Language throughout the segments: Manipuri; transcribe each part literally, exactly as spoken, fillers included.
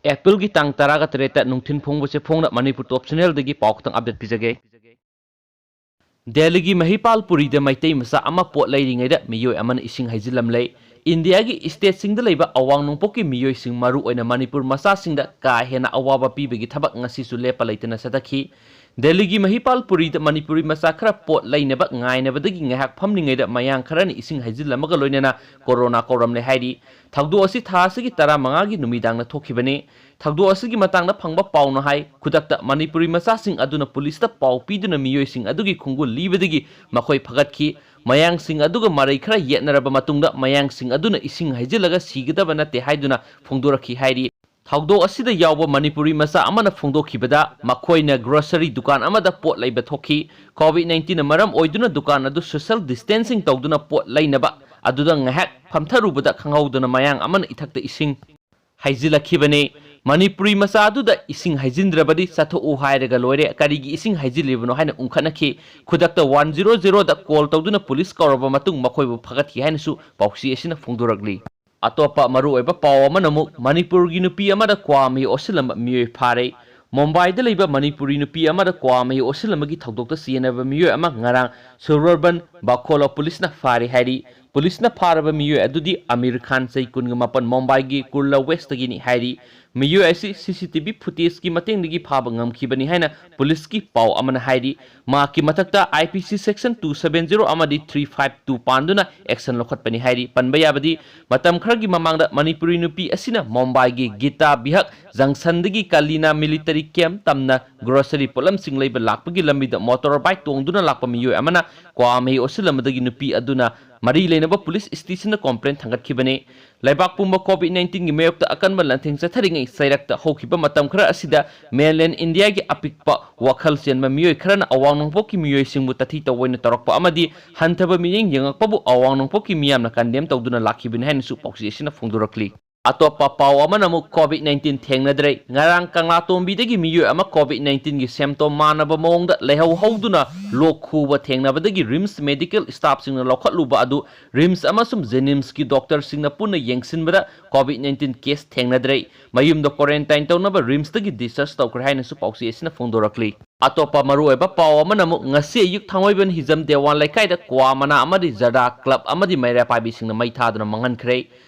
ꯑꯦꯄ꯭ꯔꯤꯜꯒꯤ ꯇꯥꯡ ꯇꯔꯥꯒ ꯇꯔꯦꯠꯇ ꯅꯨꯡꯊꯤꯜ ꯐꯣꯡꯕꯁꯦ ꯐꯣꯡꯅ ꯃꯅꯤꯄꯨꯔ ꯇꯣꯞ ꯆꯦꯅꯦꯜꯗꯒꯤ ꯄꯥꯎ ꯈꯛꯇꯪ ꯑꯞꯗꯦꯠ ꯄꯤꯖꯒꯦ꯫ ꯗꯦꯜꯂꯤꯒꯤ ꯃꯍꯤꯄꯥꯜꯄꯨꯔꯤꯗ ꯃꯩꯇꯩ ꯃꯆꯥ ꯑꯃ ꯄꯣꯠ ꯂꯩꯔꯤꯉꯩꯗ ꯃꯤꯑꯣꯏ ꯑꯃꯅ ꯏꯁꯤꯡ ꯍꯩꯖꯤꯜꯂꯝꯂꯦ꯫ ꯏꯟꯗꯤꯌꯥꯒꯤ ꯏꯁꯇꯦꯠꯁꯤꯡꯗ ꯂꯩꯕ ꯑꯋꯥꯡ ꯅꯣꯡꯄꯣꯛꯀꯤ ꯃꯤꯑꯣꯏꯁꯤꯡ, ꯃꯔꯨꯑꯣꯏꯅ ꯃꯅꯤꯄꯨꯔ ꯃꯆꯥꯁꯤꯡꯗ ꯀꯥ ꯍꯦꯟꯅ ꯑꯋꯥꯕ ꯄꯤꯕꯒꯤ ꯊꯕꯛ ꯉꯁꯤꯁꯨ ꯂꯦꯞꯄ ꯂꯩꯇꯅ ꯆꯠꯊꯈꯤ꯫ ꯗꯦꯜꯂꯤꯒꯤ ꯃꯍꯤꯄꯥꯜꯄꯨꯔꯤꯗ ꯃꯅꯤꯄꯨꯔꯤ ꯃꯆꯥ ꯈꯔ ꯄꯣꯠ ꯂꯩꯅꯕ ꯉꯥꯏꯅꯕꯗꯒꯤ ꯉꯥꯏꯍꯥꯛ ꯐꯝꯂꯤꯉꯩꯗ ꯃꯌꯥꯡ ꯈꯔꯅ ꯏꯁꯤꯡ ꯍꯩꯖꯤꯜꯂꯝꯃꯒ ꯂꯣꯏꯅꯅ ꯀꯣꯔꯣꯅꯥ ꯀꯧꯔꯝꯂꯦ ꯍꯥꯏꯔꯤ꯫ ꯊꯧꯗꯣꯛ ꯑꯁꯤ ꯊꯥ ꯑꯁꯤꯒꯤ ꯇꯔꯥꯃꯉꯥꯒꯤ ꯅꯨꯃꯤꯗꯥꯡꯗ ꯊꯣꯛꯈꯤꯕꯅꯤ꯫ ꯊꯧꯗꯣꯛ ꯑꯁꯤꯒꯤ ꯃꯇꯥꯡꯗ ꯐꯪꯕ ꯄꯥꯎꯅ ꯍꯥꯏ, ꯈꯨꯗꯛꯇ ꯃꯅꯤꯄꯨꯔꯤ ꯃꯆꯥꯁꯤꯡ ꯑꯗꯨꯅ ꯄꯨꯂꯤꯁꯇ ꯄꯥꯎ ꯄꯤꯗꯨꯅ ꯃꯤꯑꯣꯏꯁꯤꯡ ꯑꯗꯨꯒꯤ ꯈꯣꯡꯒꯨꯜ ꯂꯤꯕꯗꯒꯤ ꯃꯈꯣꯏ ꯐꯒꯠꯈꯤ꯫ ꯃꯌꯥꯡꯁꯤꯡ ꯑꯗꯨꯒ ꯃꯔꯩ ꯈꯔ ꯌꯦꯠꯅꯔꯕ ꯃꯇꯨꯡꯗ ꯃꯌꯥꯡꯁꯤꯡ ꯑꯗꯨꯅ ꯏꯁꯤꯡ ꯍꯩꯖꯤꯜꯂꯒ ꯁꯤꯒꯗꯕ ꯅꯠꯇꯦ ꯍꯥꯏꯗꯨꯅ ꯐꯣꯡꯗꯣꯔꯛꯈꯤ ꯍꯥꯏꯔꯤ꯫ ꯊꯧꯗꯣꯛ ꯑꯁꯤꯗ ꯌꯥꯎꯕ ꯃꯅꯤꯄꯨꯔꯤ ꯃꯆꯥ ꯑꯃꯅ ꯐꯣꯡꯗꯣꯛꯈꯤꯕꯗ, ꯃꯈꯣꯏꯅ ꯒ꯭ꯔꯣꯁꯔꯤ ꯗꯨꯀꯥꯟ ꯑꯃꯗ ꯄꯣꯠ ꯂꯩꯕ ꯊꯣꯛꯈꯤ꯫ ꯀꯣꯚꯤꯗ ꯅꯥꯏꯟꯇꯤꯟꯅ ꯃꯔꯝ ꯑꯣꯏꯗꯨꯅ ꯗꯨꯀꯥꯟ ꯑꯗꯨ ꯁꯣꯁꯤꯌꯦꯜ ꯗꯤꯁꯇꯦꯟꯁꯤꯡ ꯇꯧꯗꯨꯅ ꯄꯣꯠ ꯂꯩꯅꯕ ꯑꯗꯨꯗ ꯉꯥꯏꯍꯥꯛ ꯐꯝꯊꯔꯨꯕꯗ ꯈꯪꯍꯧꯗꯅ ꯃꯌꯥꯡ ꯑꯃꯅ ꯏꯊꯛꯇ ꯏꯁꯤꯡ ꯍꯩꯖꯤꯜꯂꯛꯈꯤꯕꯅꯤ꯫ ꯃꯅꯤꯄꯨꯔꯤ ꯃꯆꯥ ꯑꯗꯨꯗ ꯏꯁꯤꯡ ꯍꯩꯖꯤꯟꯗ꯭ꯔꯕꯗꯤ ꯆꯠꯊꯣꯛꯎ ꯍꯥꯏꯔꯒ ꯂꯣꯏꯔꯦ, ꯀꯔꯤꯒꯤ ꯏꯁꯤꯡ ꯍꯩꯖꯤꯜꯂꯤꯕꯅꯣ ꯍꯥꯏꯅ ꯎꯪꯈꯠꯅꯈꯤ꯫ ꯈꯨꯗꯛꯇ ꯋꯥꯟ ꯖꯤꯔꯣ ꯖꯤꯔꯣꯗ ꯀꯣꯜ ꯇꯧꯗꯨꯅ ꯄꯨꯂꯤꯁ ꯀꯧꯔꯕ ꯃꯇꯨꯡ ꯃꯈꯣꯏꯕꯨ ꯐꯒꯠꯈꯤ ꯍꯥꯏꯅꯁꯨ ꯄꯥꯎꯆꯦ ꯑꯁꯤꯅ ꯐꯣꯡꯗꯣꯔꯛꯂꯤ꯫ ꯑꯇꯣꯞꯄ ꯃꯔꯨꯑꯣꯏꯕ ꯄꯥꯎ ꯑꯃꯅ ꯑꯃꯨꯛ ꯃꯅꯤꯄꯨꯔꯒꯤ ꯅꯨꯄꯤ ꯑꯃꯗ ꯀ꯭ꯋꯥ ꯃꯍꯤ ꯑꯣꯠꯁꯤꯜꯂꯝꯕ ꯃꯤꯑꯣꯏ ꯐꯥꯔꯦ꯫ ꯃꯨꯝꯕꯥꯏꯗ ꯂꯩꯕ ꯃꯅꯤꯄꯨꯔꯤ ꯅꯨꯄꯤ ꯑꯃꯗ ꯀ꯭ꯋꯥ ꯃꯍꯤ ꯑꯣꯠꯁꯤꯜꯂꯝꯕꯒꯤ ꯊꯧꯗꯣꯛꯇ ꯆꯦꯟꯅꯕ ꯃꯤꯑꯣꯏ ꯑꯃ ꯉꯔꯥꯡ ꯁꯨꯔꯕꯟ ꯕꯥꯈꯣꯂꯥ ꯄꯨꯂꯤꯁꯅ ꯐꯥꯔꯦ ꯍꯥꯏꯔꯤ꯫ ꯄꯨꯂꯤꯁꯅ ꯐꯥꯔꯕ ꯃꯤꯑꯣꯏ ꯑꯗꯨꯗꯤ ꯑꯃꯤꯔ ꯈꯥꯟ, ꯆꯍꯤ ꯀꯨꯟꯒ ꯃꯥꯄꯟ, ꯃꯨꯝꯕꯥꯏꯒꯤ ꯀꯨꯔꯂꯥ ꯋꯦꯁꯇꯒꯤꯅꯤ ꯍꯥꯏꯔꯤ꯫ ꯃꯤꯑꯣꯏ ꯑꯁꯤ ꯁꯤ ꯁꯤ ꯇꯤ ꯚꯤ ꯐꯨꯇꯦꯖꯀꯤ ꯃꯇꯦꯡꯗꯒꯤ ꯐꯥꯕ ꯉꯝꯈꯤꯕꯅꯤ ꯍꯥꯏꯅ ꯄꯨꯂꯤꯁꯀꯤ ꯄꯥꯎ ꯑꯃꯅ ꯍꯥꯏꯔꯤ꯫ ꯃꯍꯥꯛꯀꯤ ꯃꯊꯛꯇ ꯑꯥꯏ ꯄꯤ ꯁꯤ ꯁꯦꯛꯁꯟ ꯇꯨ ꯁꯚꯦꯟ ꯖꯤꯔꯣ ꯑꯃꯗꯤ ꯊ꯭ꯔꯤ ꯐꯥꯏꯚ ꯇꯨ ꯄꯥꯟꯗꯨꯅ ꯑꯦꯛꯁꯟ ꯂꯧꯈꯠꯄꯅꯤ ꯍꯥꯏꯔꯤ꯫ ꯄꯟꯕ ꯌꯥꯕꯗꯤ, ꯃꯇꯝ ꯈꯔꯒꯤ ꯃꯃꯥꯡꯗ ꯃꯅꯤꯄꯨꯔꯤ ꯅꯨꯄꯤ ꯑꯁꯤꯅ ꯃꯨꯝꯕꯥꯏꯒꯤ ꯒꯤꯇꯥ ꯕꯤꯍꯛ ꯖꯪꯁꯟꯗꯒꯤ ꯀꯂꯤꯅꯥ ꯃꯤꯂꯤꯇꯔꯤ ꯀꯦꯝꯞ ꯇꯝꯅ ꯒ꯭ꯔꯣꯁꯔꯤ ꯄꯣꯠꯂꯝꯁꯤꯡ ꯂꯩꯕ ꯂꯥꯛꯄꯒꯤ ꯂꯝꯕꯤꯗ ꯃꯣꯇꯣꯔ ꯕꯥꯏꯛ ꯇꯣꯡꯗꯨꯅ ꯂꯥꯛꯄ ꯃꯤꯑꯣꯏ ꯑꯃꯅ ꯀ꯭ꯋꯥ ꯃꯍꯤ ꯑꯣꯠꯁꯤꯜꯂꯝꯕꯗꯒꯤ ꯅꯨꯄꯤ ꯑꯗꯨꯅ ꯃꯔꯤ ꯂꯩꯅꯕ ꯄꯨꯂꯤꯁ ꯁ꯭ꯇꯦꯁꯟꯗ ꯀꯣꯝꯄ꯭ꯂꯦꯟ ꯊꯥꯡꯒꯠꯈꯤꯕꯅꯤ꯫ ꯂꯩꯕꯥꯛ ꯄꯨꯝꯕ ꯀꯣꯚꯤꯗ ꯅꯥꯏꯟꯇꯤꯟꯒꯤ ꯃꯥꯌꯣꯛꯇ ꯑꯀꯟꯕ ꯂꯥꯟꯊꯦꯡ ꯆꯠꯊꯔꯤꯉꯩ ꯆꯩꯔꯛꯇ ꯍꯧꯈꯤꯕ ꯃꯇꯝ ꯈꯔ ꯑꯁꯤꯗ ꯃꯦꯟꯂꯦꯟ ꯏꯟꯗꯤꯌꯥꯒꯤ ꯑꯄꯤꯛꯄ ꯋꯥꯈꯜ ꯆꯦꯟꯕ ꯃꯤꯑꯣꯏ ꯈꯔꯅ ꯑꯋꯥꯡ ꯅꯣꯡꯄꯣꯛꯀꯤ ꯃꯤꯑꯣꯏꯁꯤꯡꯕꯨ ꯇꯥꯊꯤ ꯇꯧꯑꯣꯏꯅ ꯇꯧꯔꯛꯄ ꯑꯃꯗꯤ ꯍꯟꯊꯕ ꯃꯤꯠꯌꯦꯡ ꯌꯦꯡꯉꯛꯄꯕꯨ ꯑꯋꯥꯡ ꯅꯣꯡꯄꯣꯛꯀꯤ ꯃꯤꯌꯥꯝꯅ ꯀꯟꯗꯦꯝ ꯇꯧꯗꯨꯅ ꯂꯥꯛꯈꯤꯕꯅꯤ ꯍꯥꯏꯅꯁꯨ ꯄꯥꯎꯆꯦ ꯑꯁꯤꯅ ꯐꯣꯡꯗꯣꯔꯛꯂꯤ꯫ ꯑꯇꯣꯞꯄ ꯄꯥꯎ ꯑꯃꯅ ꯑꯃꯨꯛ COVID nineteen ꯊꯦꯡꯅꯗ꯭ꯔꯦ꯫ ꯉꯔꯥꯡ ꯀꯪꯂꯥꯇꯣꯝꯕꯤꯗꯒꯤ ꯃꯤꯑꯣꯏ ꯑꯃ COVID nineteen ꯒꯤ symptom ꯃꯥꯟꯅꯕ ꯃꯑꯣꯡꯗ ꯂꯩꯍꯧ ꯍꯧꯗꯨꯅ ꯂꯣꯛ ꯈꯨꯕ ꯊꯦꯡꯅꯕꯗꯒꯤ RIMS medical staff ꯁꯤꯡꯅ ꯂꯧꯈꯠꯂꯨꯕ ꯑꯗꯨ RIMS ꯑꯃꯁꯨꯡ JNIMS ꯀꯤ doctor ꯁꯤꯡꯅ ꯄꯨꯟꯅ ꯌꯦꯡꯁꯤꯟꯕꯗ COVID nineteen case ꯊꯦꯡꯅꯗ꯭ꯔꯦ꯫ ꯃꯌꯨꯝꯗ quarantine ꯇꯧꯅꯕ RIMS ꯇꯒꯤ discharge ꯇꯧꯈ꯭ꯔꯦ ꯍꯥꯏꯅꯁꯨ ꯄꯥꯎꯆꯦ ꯑꯁꯤꯅ ꯐꯣꯡꯗꯣꯔꯛꯂꯤ꯫ ꯑꯇꯣꯞꯄ ꯃꯔꯨꯑꯣꯏꯕ ꯄꯥꯎ ꯑꯃꯅ ꯑꯃꯨꯛ ꯉꯁꯤ ꯑꯌꯨꯛ ꯊꯥꯡꯃꯩꯕꯟ ꯍꯤꯖꯝ ꯗꯦꯋꯥꯟ ꯂꯩꯀꯥꯏꯗ ꯀ꯭ꯋꯥ ꯃꯅꯥ ꯑꯃꯗꯤ ꯖꯔꯗꯥ club ꯑꯃꯗꯤ ꯃꯩꯔꯥ ꯄꯥꯏꯕꯤꯁꯤꯡꯅ ꯃꯩ ꯊꯥꯗꯨꯅ ꯃꯥꯡꯍꯟꯈ꯭ꯔꯦ꯫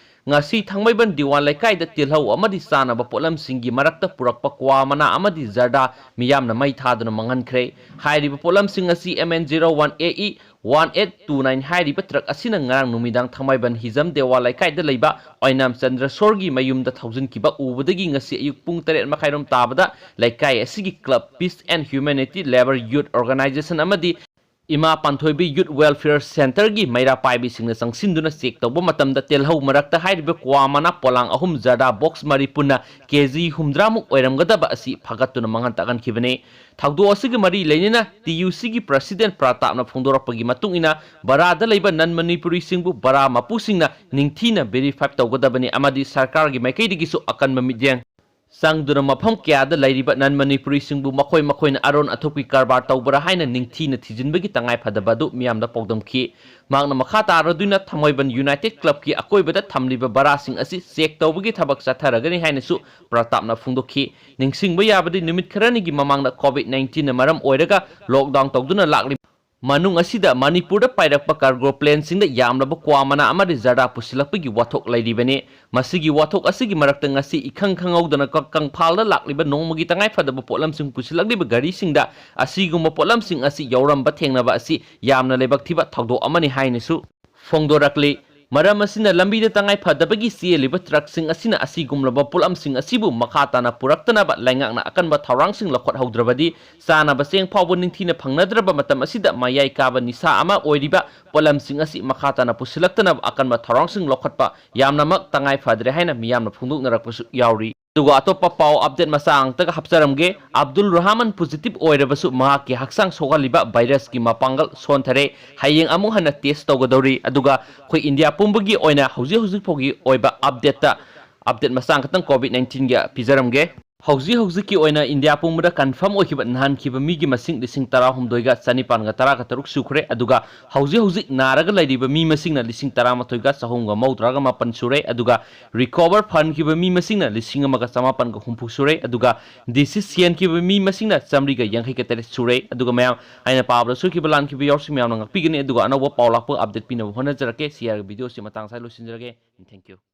ꯉꯁꯤ ꯊꯥꯡꯃꯩꯕꯟ ꯗꯤꯋꯥꯟ ꯂꯩꯀꯥꯏꯗ ꯇꯤꯜꯍꯧ ꯑꯃꯗꯤ ꯆꯥꯅꯕ ꯄꯣꯠꯂꯝꯁꯤꯡꯒꯤ ꯃꯔꯛꯇ ꯄꯨꯔꯛꯄ ꯀ꯭ꯋꯥ ꯃꯅꯥ ꯑꯃꯗꯤ ꯖꯔꯗꯥ ꯃꯤꯌꯥꯝꯅ ꯃꯩ ꯊꯥꯗꯨꯅ ꯃꯥꯡꯍꯟꯈ꯭ꯔꯦ꯫ ꯍꯥꯏꯔꯤꯕ ꯄꯣꯠꯂꯝꯁꯤꯡ ꯑꯁꯤ M N zero one A E one eight two nine ꯍꯥꯏꯔꯤꯕ truck ꯑꯁꯤꯅ ꯉꯔꯥꯡ ꯅꯨꯃꯤꯗꯥꯡ ꯊꯥꯡꯃꯩꯕꯟ ꯍꯤꯖꯝ ꯗꯦꯋꯥ ꯂꯩꯀꯥꯏꯗ ꯂꯩꯕ ꯑꯣꯏꯅꯥꯝ ꯆꯟꯗ꯭ꯔꯁꯣꯔꯒꯤ ꯃꯌꯨꯝꯗ ꯊꯧꯖꯤꯟꯈꯤꯕ ꯎꯕꯗꯒꯤ ꯉꯁꯤ ꯑꯌꯨꯛ ꯄꯨꯡ ꯇꯔꯦꯠ ꯃꯈꯥꯏꯔꯣꯝ ꯇꯥꯕꯗ ꯂꯩꯀꯥꯏ ꯑꯁꯤꯒꯤ club Peace and Humanity Labour Youth Organisation ꯑꯃꯗꯤ ꯏꯃꯥ ꯄꯥꯟꯊꯣꯏꯕꯤ Youth Welfare Centre ꯒꯤ ꯃꯩꯔꯥ ꯄꯥꯏꯕꯤꯁꯤꯡꯅ ꯆꯪꯁꯤꯟꯗꯨꯅ check ꯇꯧꯕ ꯃꯇꯝꯗ ꯇꯦꯜꯍꯧ ꯃꯔꯛꯇ ꯍꯥꯏꯔꯤꯕ ꯀ꯭ꯋꯥ ꯃꯅꯥ ꯄꯣꯂꯥꯡ ꯑꯍꯨꯝ ꯖꯔꯗꯥ box ꯃꯔꯤ ꯄꯨꯟꯅ K G ꯍꯨꯝꯗ꯭ꯔꯥ ꯃꯨꯛ ꯑꯣꯏꯔꯝꯒꯗꯕ ꯑꯁꯤ ꯐꯥꯒꯠꯇꯨꯅ ꯃꯥꯡꯍꯟ ꯇꯥꯛꯍꯟꯈꯤꯕꯅꯤ꯫ ꯊꯧꯗꯣꯛ ꯑꯁꯤꯒꯤ ꯃꯔꯤ ꯂꯩꯅꯅ T U C ꯒꯤ president ꯄ꯭ꯔꯇꯥꯞꯅ ꯐꯣꯡꯗꯣꯔꯛꯄꯒꯤ ꯃꯇꯨꯡ ꯏꯟꯅ ꯕꯔꯥꯗ ꯂꯩꯕ non Manipuri ꯁꯤꯡꯕꯨ ꯕꯔꯥ ꯃꯄꯨꯁꯤꯡꯅ ꯅꯤꯡꯊꯤꯅ verify ꯇꯧꯒꯗꯕꯅꯤ ꯑꯃꯗꯤ ꯁꯔꯀꯥꯔꯒꯤ ꯃꯥꯏꯀꯩꯗꯒꯤꯁꯨ ꯑꯀꯟꯕ ꯃꯤꯠꯌꯦꯡ ꯆꯪꯗꯨꯅ ꯃꯐꯝ ꯀꯌꯥꯗ ꯂꯩꯔꯤꯕ non Manipuri ꯁꯤꯡꯕꯨ ꯃꯈꯣꯏ ꯃꯈꯣꯏꯅ ꯑꯔꯣꯟ ꯑꯊꯨꯞꯀꯤ ꯀꯔꯕꯥꯔ ꯇꯧꯕ꯭ꯔꯥ ꯍꯥꯏꯅ ꯅꯤꯡꯊꯤꯅ ꯊꯤꯖꯤꯟꯕꯒꯤ ꯇꯉꯥꯏ ꯐꯗꯕ ꯑꯗꯨ ꯃꯤꯌꯥꯝꯗ ꯄꯥꯎꯗꯝꯈꯤ꯫ ꯃꯍꯥꯛꯅ ꯃꯈꯥ ꯇꯥꯔꯗꯨꯅ ꯊꯥꯡꯃꯩꯕꯟ United Club ꯀꯤ ꯑꯀꯣꯏꯕꯗ ꯊꯝꯂꯤꯕ ꯕꯔꯥꯁꯤꯡ ꯑꯁꯤ check ꯇꯧꯕꯒꯤ ꯊꯕꯛ ꯆꯠꯊꯔꯒꯅꯤ ꯍꯥꯏꯅꯁꯨ ꯄ꯭ꯔꯇꯥꯞꯅ ꯐꯣꯡꯗꯣꯛꯈꯤ꯫ ꯅꯤꯡꯁꯤꯡꯕ ꯌꯥꯕꯗꯤ ꯅꯨꯃꯤꯠ ꯈꯔꯅꯤꯒꯤ ꯃꯃꯥꯡꯗ COVID nineteen ꯅ ꯃꯔꯝ ꯑꯣꯏꯔꯒ lockdown ꯇꯧꯗꯨꯅ ꯂꯥꯛꯂꯤꯕ ꯃꯅꯨꯡ ꯑꯁꯤꯗ ꯃꯅꯤꯄꯨꯔꯗ ꯄꯥꯏꯔꯛꯄ cargo plane ꯁꯤꯡꯗ ꯌꯥꯝꯂꯕ ꯀ꯭ꯋꯥ ꯃꯅꯥ ꯑꯃꯗꯤ ꯖꯔꯗꯥ ꯄꯨꯁꯤꯜꯂꯛꯄꯒꯤ ꯋꯥꯊꯣꯛ ꯂꯩꯔꯤꯕꯅꯤ꯫ ꯃꯁꯤꯒꯤ ꯋꯥꯊꯣꯛ ꯑꯁꯤꯒꯤ ꯃꯔꯛꯇ ꯉꯁꯤ ꯏꯈꯪ ꯈꯪꯍꯧꯗꯅ ꯀ-, ꯀꯪꯐꯥꯜꯗ ꯂꯥꯛꯂꯤꯕ ꯅꯣꯡꯃꯒꯤ ꯇꯉꯥꯏ ꯐꯗꯕ ꯄꯣꯠꯂꯝꯁꯤꯡ ꯄꯨꯁꯤꯜꯂꯛꯂꯤꯕ ꯒꯥꯔꯤꯁꯤꯡꯗ ꯑꯁꯤꯒꯨꯝꯕ ꯄꯣꯠꯂꯝꯁꯤꯡ ꯑꯁꯤ ꯌꯧꯔꯝꯕ ꯊꯦꯡꯅꯕ ꯑꯁꯤ ꯌꯥꯝꯅ ꯂꯥꯏꯕꯛ ꯊꯤꯕ ꯊꯧꯗꯣꯛ ꯑꯃꯅꯤ ꯍꯥꯏꯅꯁꯨ ꯐꯣꯡꯗꯣꯔꯛꯂꯤ꯫ ꯃꯔꯝ ꯑꯁꯤꯅ ꯂꯝꯕꯤꯗ ꯇꯉꯥꯏ ꯐꯗꯕꯒꯤ ꯆꯦꯜꯂꯤꯕ truck ꯁꯤꯡ ꯑꯁꯤꯅ ꯑꯁꯤꯒꯨꯝꯂꯕ ꯄꯣꯠꯂꯝꯁꯤꯡ ꯑꯁꯤꯕꯨ ꯃꯈꯥ ꯇꯥꯅ ꯄꯨꯔꯛꯇꯅꯕ ꯂꯩꯉꯥꯛꯅ ꯑꯀꯟꯕ ꯊꯧꯔꯥꯡꯁꯤꯡ ꯂꯧꯈꯠꯍꯧꯗ꯭ꯔꯕꯗꯤ ꯆꯥꯅꯕ ꯆꯦꯡ ꯐꯥꯎꯕ ꯅꯤꯡꯊꯤꯅ ꯐꯪꯅꯗ꯭ꯔꯕ ꯃꯇꯝ ꯑꯁꯤꯗ ꯃꯌꯥꯏ ꯀꯥꯕ ꯅꯤꯁꯥ ꯑꯃ ꯑꯣꯏꯔꯤꯕ ꯄꯣꯠꯂꯝꯁꯤꯡ ꯑꯁꯤ ꯃꯈꯥ ꯇꯥꯅ ꯄꯨꯁꯤꯜꯂꯛꯇꯅꯕ ꯑꯀꯟꯕ ꯊꯧꯔꯥꯡꯁꯤꯡ ꯂꯧꯈꯠꯄ ꯌꯥꯝꯅꯃꯛ ꯇꯉꯥꯏ ꯐꯗ꯭ꯔꯦ ꯍꯥꯏꯅ ꯃꯤꯌꯥꯝꯅ ꯐꯣꯡꯗꯣꯛꯅꯔꯛꯄꯁꯨ ꯌꯥꯎꯔꯤ꯫ ꯑꯗꯨꯒ ꯑꯇꯣꯞꯄ ꯄꯥꯎ update ꯃꯆꯥ ꯑꯃꯇꯒ ꯍꯥꯞꯆꯔꯝꯒꯦ꯫ ꯑꯕꯗꯨꯜ ꯔꯍꯃꯟ positive ꯑꯣꯏꯔꯕꯁꯨ ꯃꯍꯥꯛꯀꯤ ꯍꯛꯆꯥꯡ ꯁꯣꯛꯍꯜꯂꯤꯕ virus ꯀꯤ ꯃꯄꯥꯡꯒꯜ ꯁꯣꯟꯊꯔꯦ꯫ ꯍꯌꯦꯡ ꯑꯃꯨꯛ ꯍꯟꯅ test ꯇꯧꯒꯗꯧꯔꯤ꯫ ꯑꯗꯨꯒ ꯑꯩꯈꯣꯏ ꯏꯟꯗꯤꯌꯥ ꯄꯨꯝꯕꯒꯤ ꯑꯣꯏꯅ ꯍꯧꯖꯤꯛ ꯍꯧꯖꯤꯛ ꯐꯥꯎꯒꯤ ꯑꯣꯏꯕ update ꯇ Update ꯃꯆꯥ ꯈꯛꯇꯪ COVID nineteenꯒꯤ ꯄꯤꯖꯔꯝꯒꯦ꯫ ꯍꯧꯖꯤꯛ ꯍꯧꯖꯤꯛꯀꯤ ꯑꯣꯏꯅ ꯏꯟꯗꯤꯌꯥ ꯄꯨꯝꯕꯗ confirm ꯑꯣꯏꯈꯤꯕ ꯅꯍꯥꯟꯈꯤꯕ ꯃꯤꯒꯤ ꯃꯁꯤꯡ ꯂꯤꯁꯤꯡ ꯇꯔꯥꯍꯨꯝꯗꯣꯏꯒ ꯆꯅꯤꯄꯥꯟꯒ ꯇꯔꯥꯒ ꯇꯔꯨꯛ ꯁꯨꯈ꯭ꯔꯦ꯫ ꯑꯗꯨꯒ ꯍꯧꯖꯤꯛ ꯍꯧꯖꯤꯛ ꯅꯥꯔꯒ ꯂꯩꯔꯤꯕ ꯃꯤ ꯃꯁꯤꯡꯅ ꯂꯤꯁꯤꯡ ꯇꯔꯥꯃꯥꯊꯣꯏꯒ ꯆꯍꯨꯝꯒ ꯃꯧꯗ꯭ꯔꯥꯒ ꯃꯥꯄꯟ ꯁꯨꯔꯦ꯫ ꯑꯗꯨꯒ recover ꯐꯍꯟꯈꯤꯕ ꯃꯤ ꯃꯁꯤꯡꯅ ꯂꯤꯁꯤꯡ ꯑꯃꯒ ꯆꯃꯥꯄꯟꯒ ꯍꯨꯝꯐꯨ ꯁꯨꯔꯦ꯫ ꯑꯗꯨꯒ deceased ꯁꯤꯍꯟꯈꯤꯕ ꯃꯤ ꯃꯁꯤꯡꯅ ꯆꯥꯃꯔꯤꯒ ꯌꯥꯡꯈꯩꯒ ꯇꯔꯦꯠ ꯁꯨꯔꯦ꯫ ꯑꯗꯨꯒ ꯃꯌꯥꯝ, ꯑꯩꯅ ꯄꯥꯕꯗ ꯁꯣꯏꯈꯤꯕ ꯂꯥꯟꯈꯤꯕ ꯌꯥꯎꯔꯁꯨ ꯃꯌꯥꯝꯅ ꯉꯥꯛꯄꯤꯒꯅꯤ꯫ ꯑꯗꯨꯒ ꯑꯅꯧꯕ ꯄꯥꯎ ꯂꯥꯛꯄ update ꯄꯤꯅꯕ ꯍꯣꯠꯅꯖꯔꯛꯀꯦ꯫ ꯁꯤ ꯍꯥꯏꯔꯒ videoꯁꯤ ꯃꯇꯥꯡ ꯑꯁꯤꯗ ꯂꯣꯏꯁꯤꯟꯖꯔꯒꯦ꯫ Thank you꯫